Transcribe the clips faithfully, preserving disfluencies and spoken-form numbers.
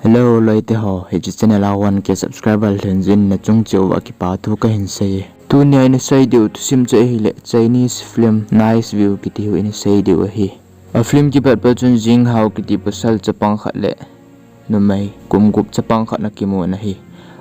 Hello, loite ho, hiche channel a one K subscriber lhun jeh in nachung cheh uva kipa thu kahin sei e. Tunia ina sei diu thusim chu ahile Chinese film Nice View kiti hi ina sei diu ahi. A film kipat pa chun Jing Hao kiti pasal chapang khat le numei kum gup chapang khat ana kimu in ahi.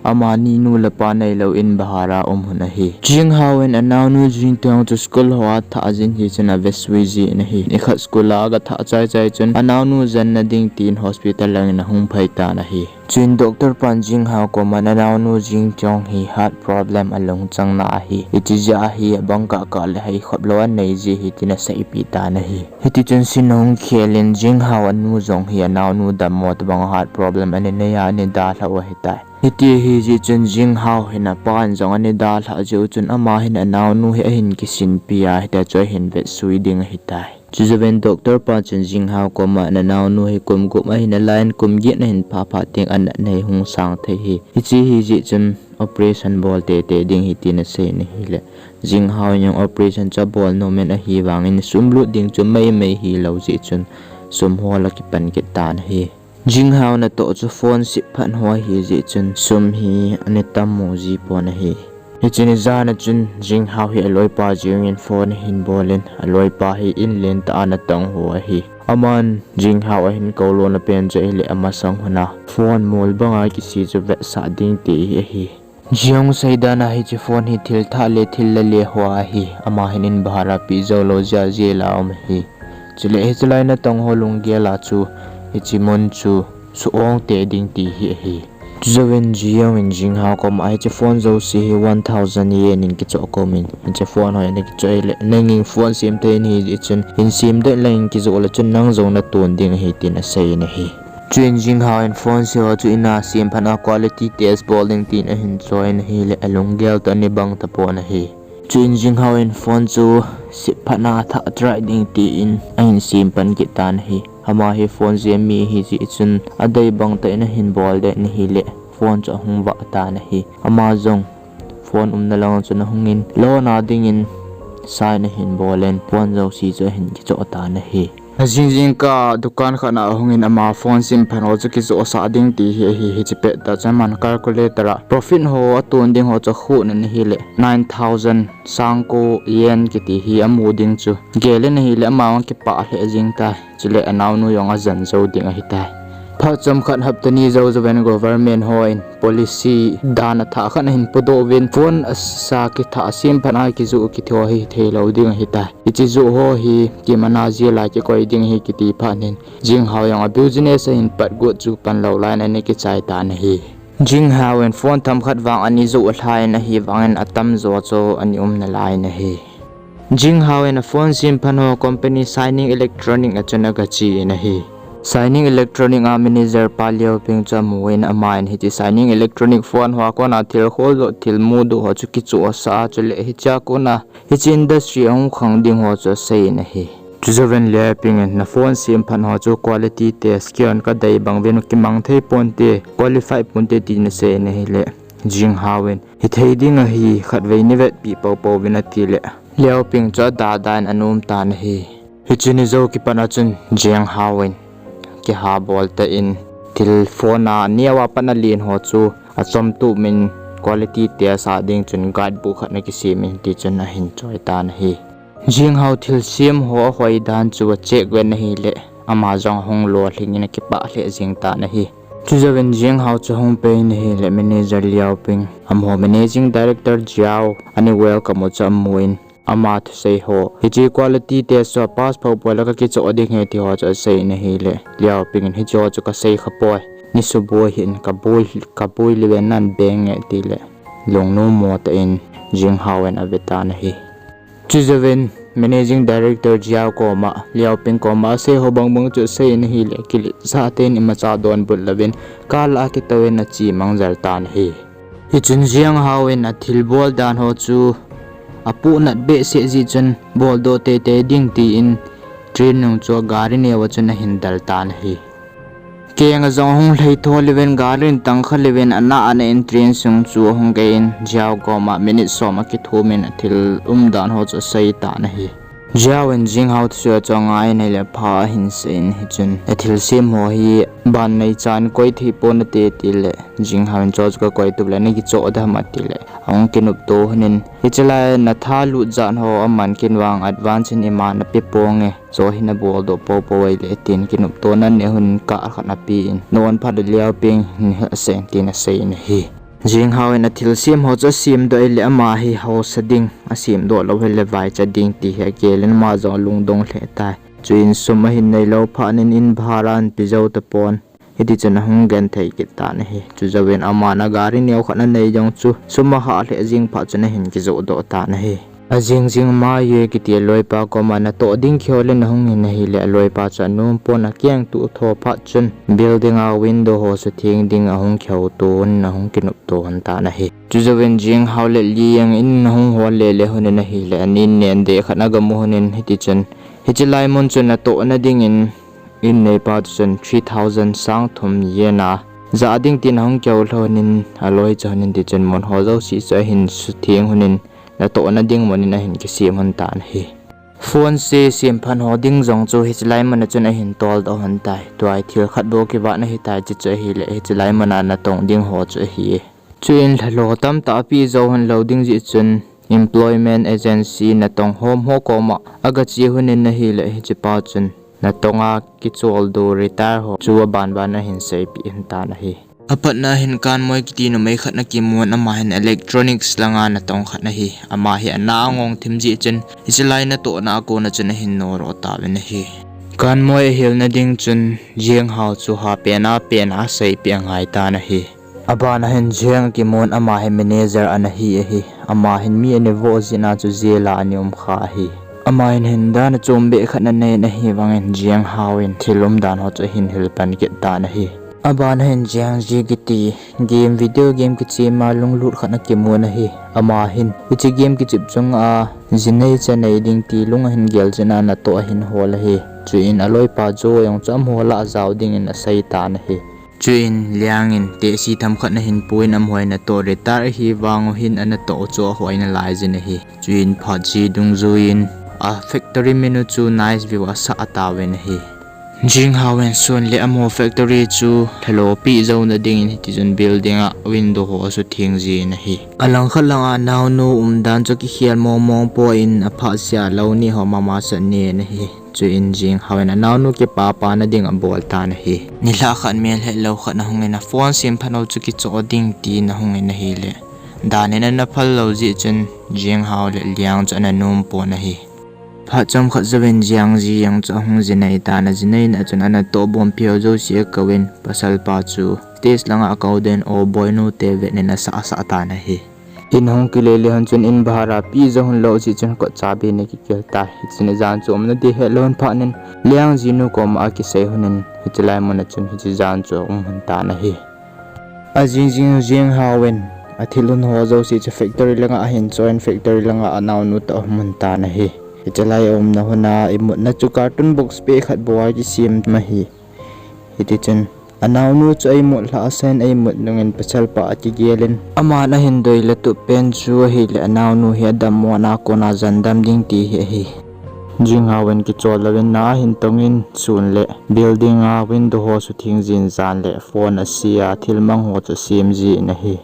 Amani nu le pa neilou in bahar a um un ahi. Jing Hao in anaonu Jing Tiong chu school hoa athah jin hichun avetsui jin ahi. Nikhat school a agathah chai chai chun anaonu jenna ding tin hospital langin ahung phei tan ahi. Chuin doctor pan Jing Hao koma anaonu Jing Tiong hi heart problem alungchang na ahi. Hiche jeh a hi abang kah kah le hei khop lou anei ji ahi tin aseipeh tan ahi. Hitichun scene ahung khel in Jing Hao anu jong hi anaonu dammo tobang heart problem ana nei a ana dalhah u ahitai. Hiti ahi jeh chun Jing Hao hin apa in jong ana dalhah jeh u chun ama hin anaonu hi ahin kisinpi a hitia chu ahin vetsui ding ahitai. Chujouvin doctor pa chun Jing Hao koma nanaonu hi kum gup ahin alai in kum get nahin phah phah teng anatna hi hung sang thei ahi. Hiche ahi jeh chun operation bol teitei ding ahi tin asei in ahile Jing Hao in jong operation chu abol nom in ahivangin sum lut ding chu maimai hilou jeh chun sum hol akipan kit tan ahi. Jing Hao natoh chu phone sep phat ho ahi jeh chun sum hi ana tam mu ji pon ahi. Hichun ijat na chun Jing Hao hi aloipa Jiung in phone ahin bol in aloipa hi in lentah a ana tong ho ahi. Aman Jing Hao ahin kou lona pen chu ahile amasang hon a phone mol banga kise chu vetsah ding ti hi ahi. Jiung seidan a hiche phone hi thil thah le thil la le ho ahi. Ama hin in bahar a peh jou lou jeh a jail a um ahi. Chule hiche lai natong ho lunggel a chu hiche mun chu su-ong tei ding ti hi ahi. Chujouvin Jiung in Jing Hao koma hiche phone jouse hi one thousand yen in kichoh kom in, hiche phone ho ina kichoh le nangin phone sem thei nahi jeh chun in sem deh lang in kijoh le chun nang jong naton ding ahi tin asei in ahi. Chuin Jing Hao in phone se ho chu in a sem phat a quality test bol ding tin ahin choi in ahile alunggel toh ana bang tapon ahi. Chuin Jing Hao in phone chu sep phat a athah try ding tin ahin sem pan kit tan ahi. Ama hi phone jem mi ahi jeh chun adei bang tah in ahin bol deh in ahile phone chu ahung vah tan ahi. Ama jong phone umna lang chun ahung in lona dingin sign ahin bol in phone jouse chu ahin kichoh tan ahi. Ajing jingkah dukan khat a ahung in ama phone sem phat ho chu kijohsah ding ti hi ahi. Hiche pettah chun aman calculator a profit ho aton ding ho chu akhuh in ahile nine thousand, sang ko yen kiti hi amu ding chu gel in ahile ama jong kipah lheh jing tai. Chule anaonu jong ajen jou ding ahitai. Phat chomkhat hapta ni jou jouvin government hon policy dan athah khat ahin pudoh uvin phone asa kithah sem phat a kijoh kiti ho hi theilou ding ahitai. Hiche joh ho hi kimana jail a kikoi ding ahi kiti phat in Jing Hao jong a business ahin pat got chu pan lou lai in ana kichai tan ahi. Jing Hao in phone themkhat vang ana joh lhai in ahivangin atamjo chu ana um nalai in ahi. Jing Hao in a phone sem phat ho company Shining Electronic a chun agache in ahi. Shining Electronic a manager pa Liao Ping chu amu in aman hiche Shining Electronic phone hoa kona thil khol joh thil mudoh ho chu kichohsah a chule hichea kona hiche industry ahung khang ding ho chu asei in ahi. Chujouvin Liao Ping in na phone sem phat ho chu quality test kihon kadei bang uvin kimang thei ponte, qualify ponte tin asei in ahile Jing Hao in hithei ding ahi, khatvei navetpeh poupou vin atile Liao Ping chu adada in ana um tan ahi. Hiche ni jou kipat a chun Jing Hao in kihabol tah in thil phone a neo a pat alen ho chu achomtup in quality test a ding chun guidebook khat ana kisem in tichun ahin choi tan ahi. Jing Hao thilsem ho ahoi dan chu acheck uvin ahile ama jong ahung lolhing in akipah lheh jeng tan ahi. Chujouvin Jing Hao chu ahung pei in ahile manager Liao Ping amaho managing director Jiao ana welcome u chu amu in ama thusei ho hiche quality test chu apass phou poi le kakichoh ding ahi ti ho chu asei in ahile Liao Ping in hiche ho chu kasei khapoi, nisuboi hih in kaboi, kaboi lheh uvin nan beng nge tile lungnom mo tah in Jing Hao in ave tan ahi. Chujouvin managing director Jiao koma Liao Ping koma asei ho bangbang chu asei in ahile kiletsah tah in imacha donbut louvin car lah a kitouvin ache mang jel tan ahi. Hichun Jing Hao in athilbol dan ho chu apohnat behseh jeh chun boldoh teitei ding tin train nung chu gari neo a chun ahin del tan ahi. Keng a jong ahung lheitho lheh uvin gari in tangkha lheh uvin ana ana in train sung chu ahung gei in Jiao koma minute som akithum in athil umdan ho chu asei tan ahi. Jiao in Jing Hao thusuh chu angai in ahile pha ahin seiyin hichun, athilsem ho hi ban neichan koi thei ponate tile, Jing Hao in chu chu kakoi tup le nakichoh dem atile, ahung kinopto lhonin, hichelai natha lut jat ho aman kin vang advance in ima nape ponge, chu hi nabol doh poupou ahile tin kinoptona neh lhonin car khat apen, na-on phat le Liaoping hin hil seng tin aseiyin ahi. Jing Hao in athilsem ho chu asemdoh ahile ama hi haosa ding, asemdoh lou hile vaicha ding ti hi agelin ama jong alungdong lheh tai. Chuin sum ahin neilou phat in in bhara ahin pe jou tapon. Hitichun ahung genthei kit tan ahi. Chujouvin aman agari neo khat anei jong chu sum ahah lheh jing phat chun ahin kijoh doh tan ahi. Ajing jing Maye kiti aloipa koma natoh ding kihol in ahung in ahile aloipa chu anompon akeng tuh tho phat chun building a window ho sutheng ding ahung kihouto in ahung kinopto lhon tan ahi. Chujouvin Jing Hao le Liang in ahung hol lele lhonin ahile anin nen deh khat agamu lhonin hitichun, hichelai mun chun atohna dingin in neipa chu chun three thousand sang thum yen a jah ding tin ahung kihou lhonin aloi chu lhonin tichun mun ho jouse chu ahin sutheng lhonin natohna ding mun in ahin kisem lhon tan ahi. Phone se semphat ho ding jong chu hichelai mun a chun ahin toldoh lhon tai. Tua hi thil khat bou kivahna ahitai, chuchu ahile hichelai mun a natong ding ho chu ahi. Chuin lhalo tamtah apeh jou lhon lou ding jeh chun employment agency natong hom ho koma agache lhonin ahile hichepa chun natonga kicholdo retire ho chu abanban ahin seipeh lhon tan ahi. Apatna hin Kanmoi kiti numei khat ana kimun, ama hin electronics langa natong khat ahi. Ama hi ana angong thim jeh chun hichelai natohna a kona chun ahin nodoh tauvin ahi. Kanmoi ahilna ding chun Jing Hao chu hapen a pen a aseipeh angai tan ahi. Abana hin Jing akimun, ama hi manager ana hi ahi. Ama hin mi ana voh jeh a chu jail a ana umkha ahi. Ama hin hindan achom beh khat anei in ahivangin Jing Hao in thil umdan ho chu ahin hilpan kit tan ahi. Abana hin Jing Ji kiti game, video game kichema lunglut khat ana kimun ahi. Ama hin hiche game kichep chunga jinei chanei ding ti lung ahin gel jeh a natoh ahin hol ahi. Chuin aloipa Jo jong chu amaho lah a jao dingin asei tan ahi. Chuin Liang in tehse themkhat ana hin pui in amaho natoh retire ahi vang u hin anatoh u chu ahoi nalai jin ahi. Chuin phat che dungjuiyin a factory min u chu Nice View asah tauvin ahi. Jing Hao in sun le amaho factory chu lhalo peh jouna dingin hitichun building a window ho asutheng jin ahi. Alangkhat langa naonu umdan chu kikhel mongmong poi in aphat sea lou ni ho mama sat nen ahi. Chuin Jing Hao in anaonu kipapana ding abol tan ahi. Nilhah khat melhet lou khat ahungin aphone semphat u chu kichoh ding tin ahungin ahile, dan in ana phal lou jeh chun Jing Hao le Liang chu ana nompon ahi. Phat chomkhat jouvin Jing Ji jong chu ahung jinei tan, ajineina chun anatoh bom pheo jouse akouvin, pasalpa chu stage langa akou den, O boinu te vet in asah sah tan ahi. In ahung kile le lhon chun in bhara peh jou lhon lou jeh chun kot chabi ana kikel tai. Hichun jan chu umna ding het lhon phat in Liang jinu koma akisei lhonin hichelai mun a chun hiche jan chu aum lhon tan ahi. Ajing jing Jing Hao in athil lhon ho jouse chu factory langa ahin choiyin factory langa anaonu toh aum lhon tan ahi. Hichelai aumna lhona imutna chu carton box peh khat bou a kisem ahi. Hitichun anaonu chu aimut lhah asan, aimut nungin pasalpa akigelin aman ahin doi le tup pen chu ahile anaonu hi adammo na kona jandam ding ti hi ahi. Jing Hao in kichol louvin na ahin tongin sun le building a window ho sutheng jin, jan le phone ase a thil mang ho chu asem jin ahi.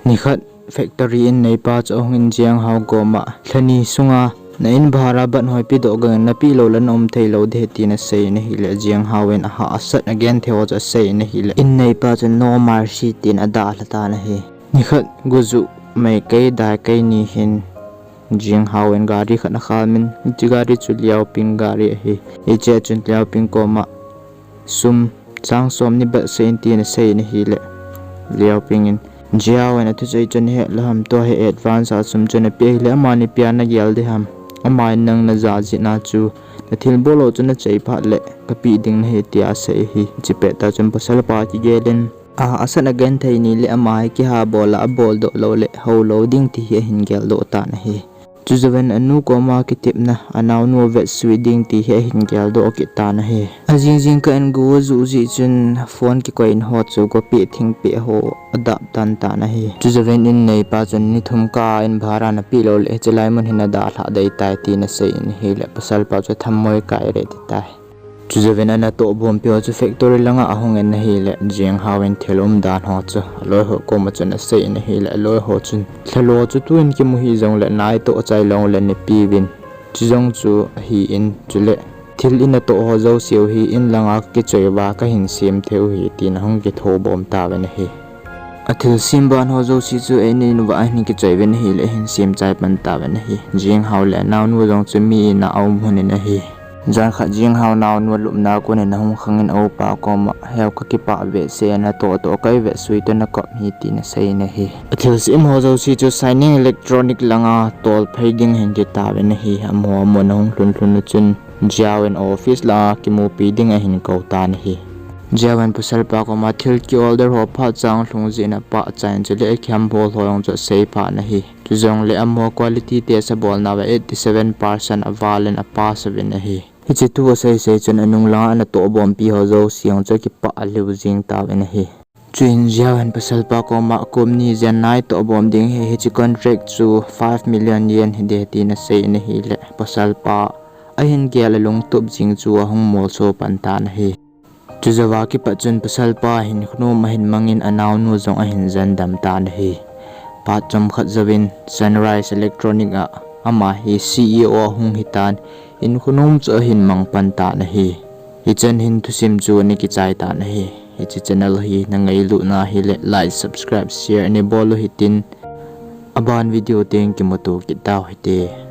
Nikhat factory in neipa chu ahungin Jing Hao koma, lhani sunga na in bhara ban hoi pedoh gangin napeh lou le naum thei lou ding ahi tin aseiyin ahile, Jing Hao in ahahsat agenthei ho chu aseiyin ahile, in neipa chu no mercy tin adalha tan ahi. Nikhat gujuh mei kei dai kei ni hin Jing Hao in gari khat ana khamin, hiche gari chu Liaoping gari ahi. Hiche a chun Liaoping koma sum sang som neibatsah in tin aseiyin ahile, Liaoping in, Jiao in athuchoi chu nahet lou ham, tua hi advance a sum chu napeh ahile amani pia nagel ding ham, aman nang naja jeh a chu nathilbol ho chu nachai phat le kapeh ding nahi tia asei ahi. Hiche pettah chun pasalpa kigelin, ahahsat agenthei ni le ama hi kihabol a aboldoh lou le hou lou ding ti hi ahin geldoh tan ahi. Chujouvin anu koma kitepna, anaonu avetsui ding ti hi ahin geldoh kit tan ahi. Ajing jingkah in go ajuh jeh chun phone kikoi in ho chu gopeh thingpeh ho adap tan tan ahi. Chujouvin in neipa chun ni thum kah a in bhara napeh lou le hiche lai mun hi nadalhah dei tai tin asei in ahile, pasalpa chu thammoi kai re ti tai. Chujouvin anatoh bompi ho chu factory langa ahung in ahile, Jing Hao in thil umdan ho chu aloi ho koma chun asei in ahile, aloi ho chun, lhalo chu tuin kimu hijongle naitoh chai lou le neipeh uvin. Chujong chu ahin, chule thil inatoh ho jouseu hi in langa kichoi uva kahin sem thei u ahi, tin ahung kithobom tauvin ahi. Athilsem ban ho jouse chu eini in uva ahin kichoi uvin ahile, ahin sem chai pan tauvin ahi. Jing Hao le anaonu jong chu mi in a aum lhon in ahi. Jan khat Jing Hao naonu alupna kon in ahung khang in aupa koma, heu kakipah behseh e, natoh toh kei vetsui toh nakop hi tin asei in ahi. Athilsem ho jouse chu Shining Electronic langa tolphei ding ahin ti tauvin ahi. Amaho amun ahung lhun lhun u chun, Jiao in office langa kimupi ding ahin kou tan ahi. Jiao in pasalpa koma thil ki order ho phat chang lhung jeh in apachat in chule akihambol ho jong chu asei phat in ahi. Chujongle amaho quality test abolnauva eighty seven percent aval in apass uvin ahi. Hiche thu asei sei chun anung langa anatoh bompi ho jouse jong chu akipah lheh jeng tauvin ahi. Chuin Jiao in pasalpa koma, kum ni jen naitoh bom ding ahi, hiche contract chu five million yen hiding tin asei in ahile, pasalpa ahin gel alungtup jing chu ahung molso pan tan ahi. Chujouva kipat chun pasalpa hin khunom ahin mangin anaonu jong ahin jendam tan ahi. Phat chomkhat jouvin Sunrise Electronic a ama hi C E O ahung hitan, in khunom chu ahin mang pan tan ahi. Hichan hin thusim chu ana kichai tan ahi. Hiche channel hi nangailutna ahile like, subscribe, share neibol u hitin, aban video teng kimuto kit tau hite.